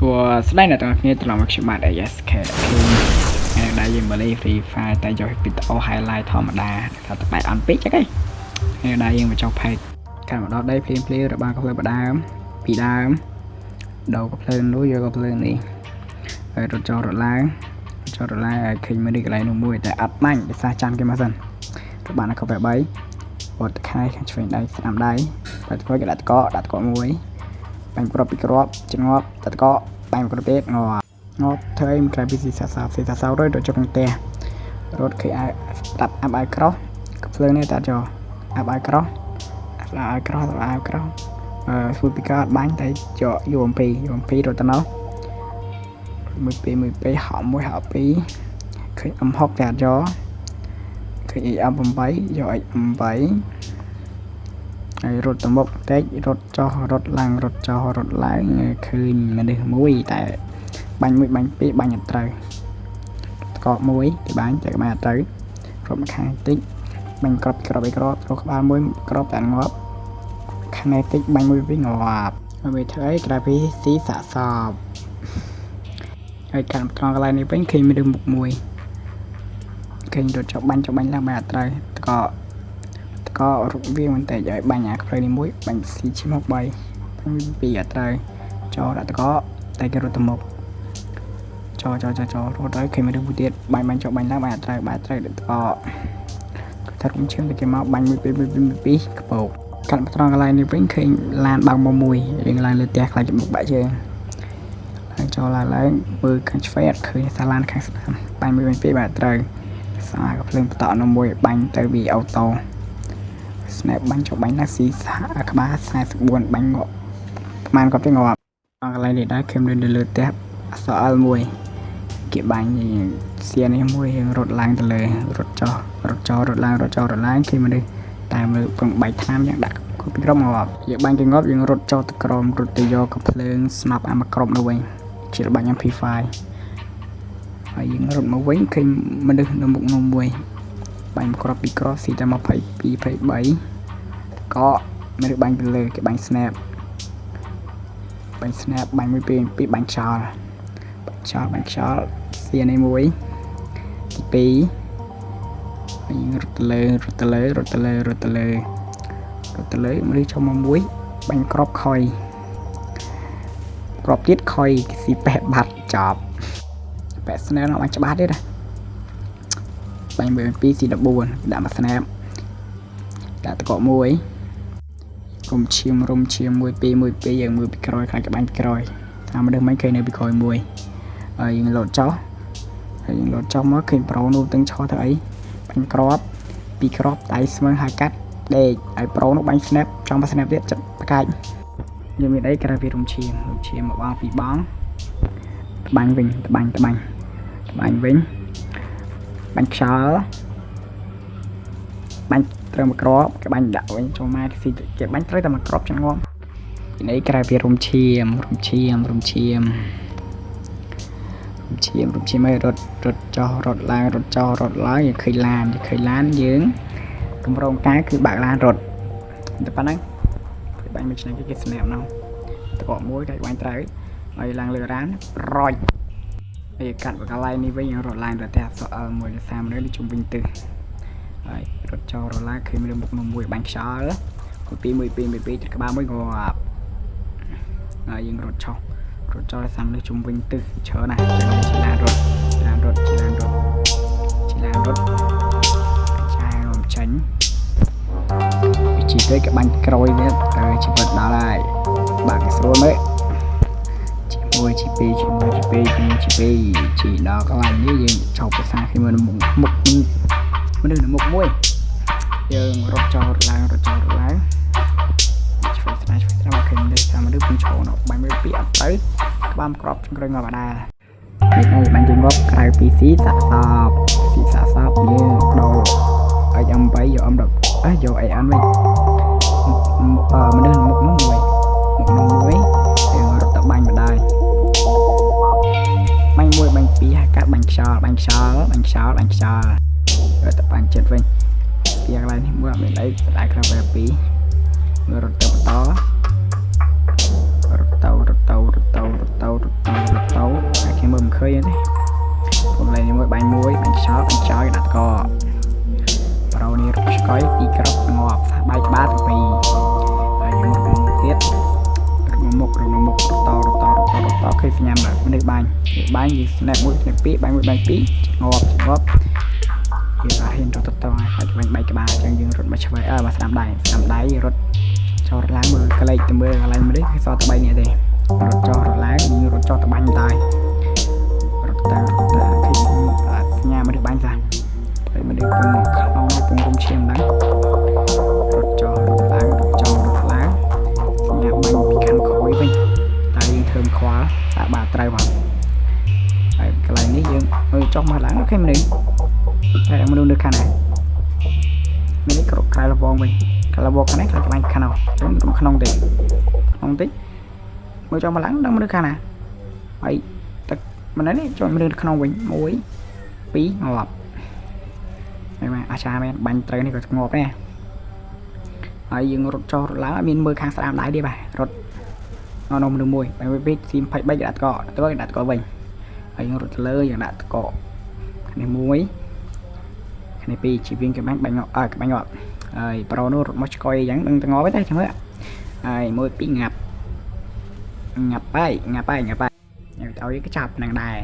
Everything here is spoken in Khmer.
សួស្តីអ្នកទាំងអស់គ្នាត្រឡប់មកខ្ញុំបាទ ASK ថ្ងៃនេះដែរយើងមកលេង Free Fire តែយកវីដេអូ highlight ធម្មតាថាតបែកអន់ពេកចឹងឯងថ្ងៃនេះដែរយើងមកចុះផែកកាន់មកដល់ដីភ្លាមភ្លាមរបាកំភ្លើងបដើមពីដើមដោកំភ្លើងនោះយកកំភ្លើងនេះហើយរត់ចោលរត់ឡើងចោលរត់ឡើងហើយឃើញមើលនេះកន្លែងនោះមួយតែអត់បាញ់ដោយសារចាំគេមកសិនរបានកាហ្វេ3វត្តខែខាងឆ្វេងដៃស្ដាំដៃបែរទៅគេដាក់តកដាក់តកមួយ បាញ់គ្រាប់ពីគ្រាប់ចងាប់តតកបាញ់គ្រាប់ទៀតងាប់ងាប់ធ្វើអីមិនក្រៅពីស៊ីសាសាស៊ីសាសោរយទៅចុះក្នុងផ្ទះរត់ឃើញអាវតាប់អាប់អាវក្រោះកំភ្លើងនេះតាចោអាប់អាវក្រោះអាប់អាវក្រោះអាវក្រោះអឺស្ួយពីកើតបាញ់តែយកយកអំពីយកអំពីរត់ទៅនោះមួយពីរមួយពីរហក់មួយហក់ពីរឃើញ M6 តែអត់យកឃើញ M8 យក M8 ហើយរត់ទៅមុខតិចរត់ចុះរត់ឡើងរត់ចុះរត់ឡើងឃើញមនុស្សមួយតែបាញ់មួយបាញ់ពីរបាញ់អត់ត្រូវតកមួយគេបាញ់តែបាញ់អត់ត្រូវរត់មកខាងតិចបាញ់ក្របក្របអីក្របត្រូវក្បាលមួយក្របតែងាប់ខាងនេះតិចបាញ់មួយវិញងាប់ហើយវាធ្វើអីក្រៅពីស៊ីសាកសពហើយកាន់ត្រង់កន្លែងនេះវិញឃើញមនុស្សមុខមួយឃើញរត់ចុះបាញ់ចុះបាញ់ឡើងបាញ់អត់ត្រូវតក ក៏រុកវាបន្តិចឲ្យបាញ់អាផ្លូវនេះមួយបាញ់ស៊ីឈាម63បាញ់ពីរអត់ត្រូវចោដាក់តកតែគេរត់ទៅមុខចោចោចោចោរត់ទៅឃើញមនុស្សមួយទៀតបាញ់បាញ់ចោបាញ់ឡើងបាញ់អត់ត្រូវបាញ់ត្រូវតកថារុំឈាមតែគេមកបាញ់មួយពីរមួយពីរមួយពីរក្បោកកាត់ត្រង់កន្លែងនេះវិញឃើញឡានបើកមកមួយយើងឡើងលើផ្ទះខ្លាចច្បុកបាក់ជើងឡើងចូលឡើងឡើងមើលខាងឆ្វេងអត់ឃើញសាឡានខាងស្ដាំបាញ់មួយបាញ់ពីរបាញ់អត់ត្រូវសារក៏ភ្លើងបន្តនៅមួយបាញ់ទៅវា auto snap បាញ់ចុះបាញ់ណាស៊ីក្បាល44បាញ់ងាប់ប្រហែលគាត់ទេងាប់កន្លែងនេះដែរខ្ញុំនៅលើផ្ទះអក្សរ L មួយគេបាញ់សៀនេះមួយរៀងរត់ឡើងទៅលើរត់ចុះរត់ចោរត់ឡើងរត់ចោរត់ឡើងគេមនុស្សតាមលើពងបែកថ្នាំយ៉ាងដាក់ពីក្រុមងាប់យើងបាញ់គេងាប់យើងរត់ចុះទៅក្រោមរត់ទៅយកកំភ្លើងស្នប់អាមកក្រុមនោះវិញជាបាញ់ MP5 ហើយយើងរត់មកវិញឃើញមនុស្សនៅមុខនោះមួយបាញ់គ្រាប់ពីរគ្រាប់ស៊ីតែ22 23ក៏មនុស្សបាញ់ទៅលើគេបាញ់ snap បាញ់ snap បាញ់មួយពីរពីរបាញ់ខ្យល់បាញ់ខ្យល់បាញ់ខ្យល់សៀនេះមួយទី2ហើយយើងរត់ទៅលើរត់ទៅលើរត់ទៅលើរត់ទៅលើរត់ទៅលើមនុស្សចូលមកមួយបាញ់គ្រាប់ខុយគ្រាប់ទៀតខុយគេស៊ីប៉េះបាត់ចប់ប៉េះ snap នោះបាញ់ច្បាស់ទៀតណាបាញ់1 2 4 14ដាក់មក snap ដាក់តកមួយរុំឈាមរុំឈាម1 2 1 2យើងមើលពីក្រោយខ្លាចក្បាញ់ពីក្រោយតាមមនុស្សមិនឃើញនៅពីក្រោយមួយហើយយើងលោតចុះហើយយើងលោតចុះមកឃើញប្រូនោះទាំងឆោទៅអីបាញ់គ្រាប់ពីរគ្រាប់ដៃស្មើហើយកាត់ដេកហើយប្រូនោះបាញ់ snap ចង់មក snap ទៀតចិត្តផ្កាច់យើងមានអីក្រៅពីរុំឈាមរុំឈាមមកបងពីរបងត្បាញ់វិញត្បាញ់ត្បាញ់ត្បាញ់វិញបាញ់ខ្យល់បាញ់ត្រូវមួយគ្រាប់គេបាញ់ដាក់វិញចូលមកគេស៊ីគេបាញ់ត្រូវតែមួយគ្រាប់ចឹងងាប់ពីនេះក្រៅពីរុំឈាមរុំឈាមរុំឈាមរុំឈាមរុំឈាមឲ្យរត់រត់ចោះរត់ឡើងរត់ចោះរត់ឡើងយើងឃើញឡានយើងឃើញឡានយើងកម្រងការគឺបើកឡានរត់តែប៉ុណ្ណឹងគេបាញ់មួយឆ្នាំគេគេ snap នោះតកមួយគេបាញ់ត្រូវហើយឡើងលើរានប្រចហើយកាត់កន្លែងនេះវិញយើងរត់ឡើងទៅផ្ទះសអមួយដល់30នេះជុំវិញទិសហើយរត់ចោលរត់ឡើងឃើញមនុស្សមុខនោះមួយបាញ់ខ្យល់1 2 1 2 1 2ទឹកក្បាលមួយងាប់ហើយយើងរត់ឆោះរត់ចោលសាំនេះជុំវិញទិសច្រើនណាស់ចឹងជាឡានរត់ឡានរត់ជាឡានរត់ជាឡានរត់ចាយរំចាញ់វិជីទៅក៏បាញ់ក្រោយទៀតហើយជីវិតដល់ហើយបាក់ស្រួលមើលជាមួយជី2ជាមួយជី2ជាមួយជី2ជីដល់កន្លែងនេះយើងចោលភាសាគេមើលមុខមុខមនុស្សនៅមុខមួយយើងរត់ចោលរត់ឡើងរត់ចោលរត់ឡើងឆ្វេងស្ដាយឆ្វេងស្ដាយមកឃើញមនុស្សតាមមនុស្សពងឈរនោះបាញ់មួយពីរអត់ទៅក្បាលក្របចង្រឹងងាប់អដានេះហើយបាញ់គេងាប់ក្រៅពីស៊ីសាក់សបស៊ីសាក់សបយើងដូរឲ្យ M8 យក M10 អេយក AN វិញមនុស្សមុខនោះមួយមុខនោះមួយយើងរត់ទៅបាញ់ម្ដាយបាញ់មួយបាញ់ពីរហើយកាត់បាញ់ខ្យល់បាញ់ខ្យល់បាញ់ខ្យល់បាញ់ខ្យល់រត់ទៅបាញ់ចិត្តវិញពីកន្លែងនេះមួយអត់មានអីស្ដាយខ្លះពេលពីរមើលរត់ទៅបន្តរត់ទៅរត់ទៅរត់ទៅរត់ទៅរត់ទៅ ឃើញទេពងលេងមួយបាញ់មួយបាញ់ខ្យល់បាញ់ចោលដាក់កប្រូនេះរត់ឆ្កយពីរក្របងាប់សះបាយក្បាលទាំងពីរហើយយើងរត់មកទៀតរត់មកមុខរត់មកមុខរត់តរត់តរត់តរត់តឃើញសញ្ញាមនុស្សបាញ់បាញ់យើង snap មួយ snap ពីរបាញ់មួយបាញ់ពីរងាប់ងាប់យើងអត់ហ៊ានរត់ទៅតហើយខ្លាចបាញ់បែកក្បាលអញ្ចឹងយើងរត់មកឆ្វេងអើមកស្ដាំដៃស្ដាំដៃរត់ចោលរត់ឡើងមើលក្លែកទៅមើលកន្លែងមនុស្សគឺសល់តែ3នាក់ទេរត់ចោលរត់ឡើងយើងរត់ចោលទៅបាញ់តែរត់ទៅរត់ទៅឃើញសញ្ញាមនុស្សបាញ់សះហើយមនុស្សពងខ្នងពងរុំឈាមហ្នឹងរត់ចោលរត់ឡើងរត់ចោលរត់ឡើងសញ្ញាបាញ់ពីខាងក្រោយវិញតែយើងធ្វើមិនខ្វល់តែបាទត្រូវមកហើយកន្លែងនេះយើងមើលចុះមកឡើងឃើញមនុស្សតែមនុស្សនៅខាងណាមាននេះគ្រប់ក្រៅលវងវិញក្រៅលវងខាងនេះខ្លាចបាញ់ខាងនោះអញ្ចឹងរំក្នុងតិចក្នុងតិចមើលចុះមកឡើងដឹងមនុស្សខាងណាហើយទឹកមិននេះចូលមនុស្សក្នុងវិញ1 2ងាប់ហើយមកអាចារ្យមែនបាញ់ត្រូវនេះក៏ងាប់ដែរហើយយើងរត់ចុះរត់ឡើងអត់មានមើលខាងស្ដាំដៃទេបាទរត់អនមនុស្សមួយបែបពី C23 ដាក់តកទៅដាក់តកវិញហើយយើងរត់ទៅលើយើងដាក់តកនេះមួយនេះពីរជីវិញក្បាញ់បាញ់ងាប់អើក្បាញ់ងាប់ហើយប្រូនោះរត់មកឆ្កយអញ្ចឹងដឹងតែងាប់ទេចាំមើលហើយមួយពីរងាប់ងាប់ហើយងាប់ហើយងាប់ហើយឲ្យគេចាប់នឹងដែរ។